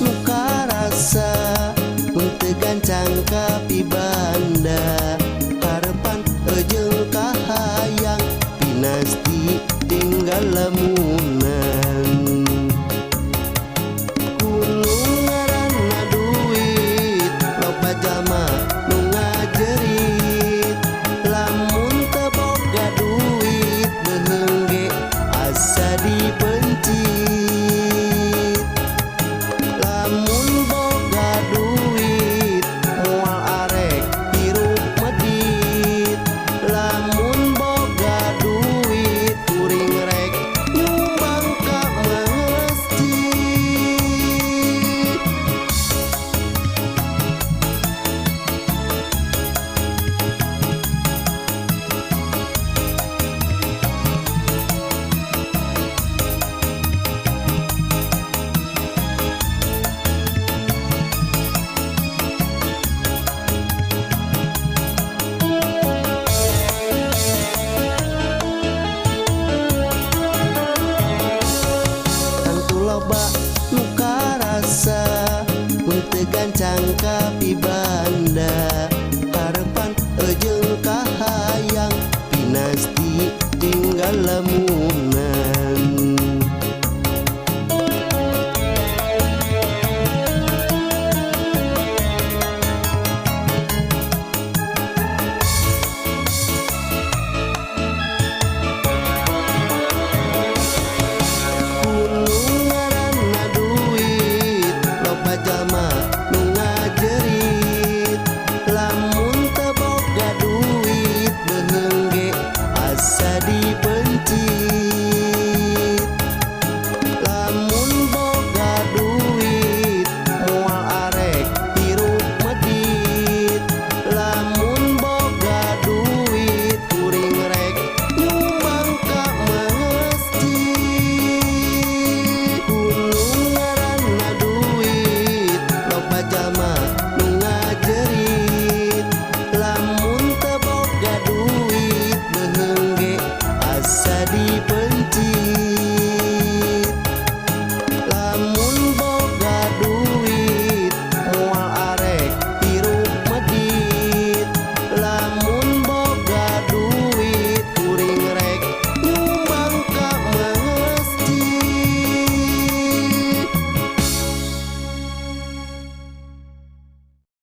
nu karasa mun teu gancang ka pibanda. Harepan jeung kahayang pinasti tinggal lamunan. Ku nu ngaranna duit loba jalma nu ngajerit. Lamun teu boga duit beuheung ge asa dipencit. Lamun boga duit moal arek hirup medit. Lamun boga duit kuring rek nyumbang ka masjid. Tangtu loba nu karasa mun teu gancang ka pibanda.